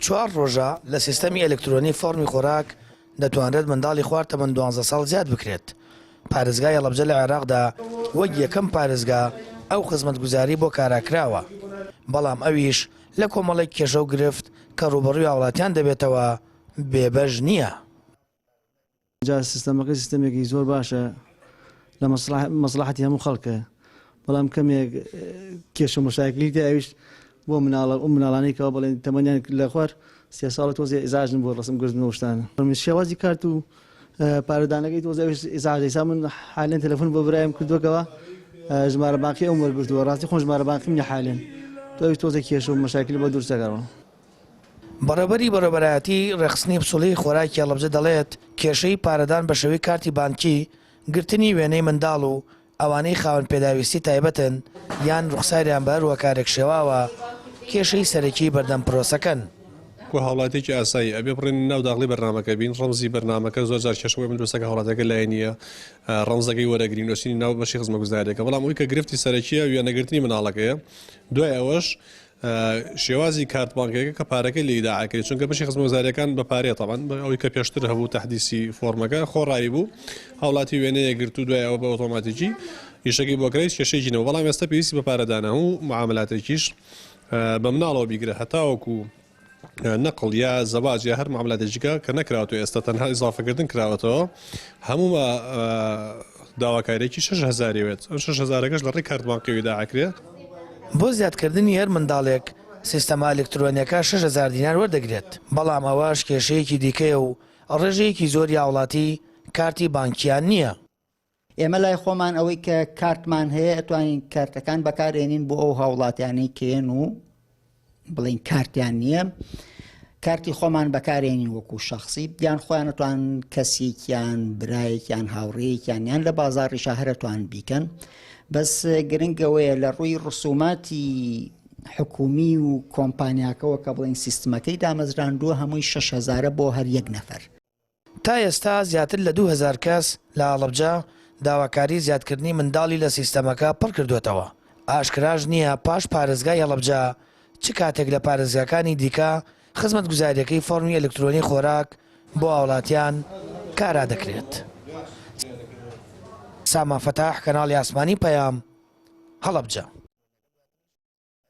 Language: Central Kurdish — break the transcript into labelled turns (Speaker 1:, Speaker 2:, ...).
Speaker 1: چوار ڕۆژە لە سیستەمی ئەلکترۆنی فۆڕمی خۆراک دەتوانرێت منداڵی خوار تەمەن دوانزە ساڵ زیاد بکرێت. پارێزگای هەڵەبجە لە عێراقدا وەک یەکەم پارێزگا ئەو خزمەتگوزاری بۆ کارا کراوە، بەڵام ئەویش لە کۆمەڵێک کێشە و گرفت کە ڕووبەڕووی هاوڵاتیان دەبێتەوە بێبەش نییە.
Speaker 2: جا سیستەمەکە سیستەمێکی زۆر باشە لە مەسڵەحەتی هەموو خەڵکە بەڵام کەمێک کێشە مشاکلی تیا ئەویش بۆ مناڵە ئەو مناڵانەی کەوا بڵێن تەمەنیان لە خوار سێ ساڵە تۆزێ ئیزعاجن بۆ ڕەسم گرتن و شتانە شێوازی کارت و پارەدانەکەی تۆزێ ئەویش ئیزعاج ئیسا من حالێن تەلەفۆن بۆ برایم کردووەکەوە ژمارە بانقی ئەوم وەرگرتووە ڕاستی خۆم ژمارە بانقیم نیە حالێن تۆ ئەویش تۆزێ کێشە و مەشاکلی بۆ دروست دەکەەوە.
Speaker 1: بەڕێوبەری بەڕێوبەرایەتی ڕێکخستنی پسوڵەی خۆراکی هەڵەبجە دەڵێت، کێشەی پارەدان بە شێوەی کارتی بانکی، گرتنی وێنەی منداڵ و ئەوانەی خاوەن پێداویستی تایبەتن یان ڕوخساریان بە هەر هۆکارێک شێواوە، کێشەی سەرەکیی بەردەم پرۆسەکەن.
Speaker 3: وەکو هاوڵاتیەکی ئاسایی ئەبێ بڕێن ناو داخڵی بەرنامەکە بین، ڕەمزی بەرنامەکە زۆر جار کێشە بۆ ئێمە دروست دەکات هاوڵاتیەکە لای نییە ڕەمزەکەی وەرەگرین ئەچینە ناو بەشی خزمەگوزاریەکە، بەڵام ئەوەی کە گرفتی سەرەکیە وێنەگرتنی مناڵەکەیە دوای ئەوەش شێوازی کارت بانکیەکە کە پارەکەی لێی داعەکرێت چونکە بەشی خزمەتگوزاریەکان بە پارەیە تەبعەن ئەوەی کە پێشتر هەبوو تەحدیسی فۆرمەکە خۆڕایی بوو هاوڵاتی وێنەیە گرت و دوای ئەوە بە ئۆتۆماتیکی ئیشەکەی بۆ کرا هیچ کێشەیەکی نەبوو بەڵام ئێستا پێویستی بە پارەدانە هەموو معاملاتێکیش بە مناڵەوە بیگرە هەتاوەکو نەقڵ یا زەواج یا هەر معاملاتێکی کە کە نەکراوەتەوە ئێستا تەنها ئیزافەکردن کراوەتەوە هەموو داواکاریەکی 6000 وێت ئەو 6000ەکەش لە ڕێی کارت بانقیەوەی داعەکرێ.
Speaker 1: بۆ زیادکردنی هەر منداڵێک سیستەمە ئەلکترۆنیەکە 6000 دینار وەردەگرێت، بەڵام ئەوەش کێشەیەکی دیکەیە و ڕێژەیەکی زۆری هاوڵاتی کارتی بانکیان نییە.
Speaker 4: ئێمە لای خۆمان ئەوەی کە کارتمان هەیە ئەتوانین کارتەکان بەکارێنین بۆ ئەو هاوڵاتیانەی کێن و بڵین کارتیان نییە کارتی خۆمان بەکارێنین وەکو شخصی یان خۆیان توان کەسێکیان برایەکیان هاوڕێیەکیان یان لە بازاڕیشا هەرەتوان بیکەن بەس گرنگەوەیە لە ڕووی ڕسوماتی حکومی و کۆمپانیاکەەوە کە بڵین سیستمەکەی دامەزراندووە هەمووی 6هزارە بۆ هەر یەک نەفەر.
Speaker 1: تا ئێستا زیاتر لە 2000 کەس لە هەڵەبجە داواکاری زیادکردنی منداڵی لە سیستەمەکە پڕکردووەتەوە، ئاشکراش نییە پاش پارێزگای هەڵەبجە چ کاتێک لە پارێزگاکانی دیکە خزمەتگوزارییەکەی فۆرمی ئەلکترۆنی خۆراک بۆ هاوڵاتیان کارا دەکرێت. سامان فەتاح، کەناڵی ئاسمانی پەیام، هەڵەبجە.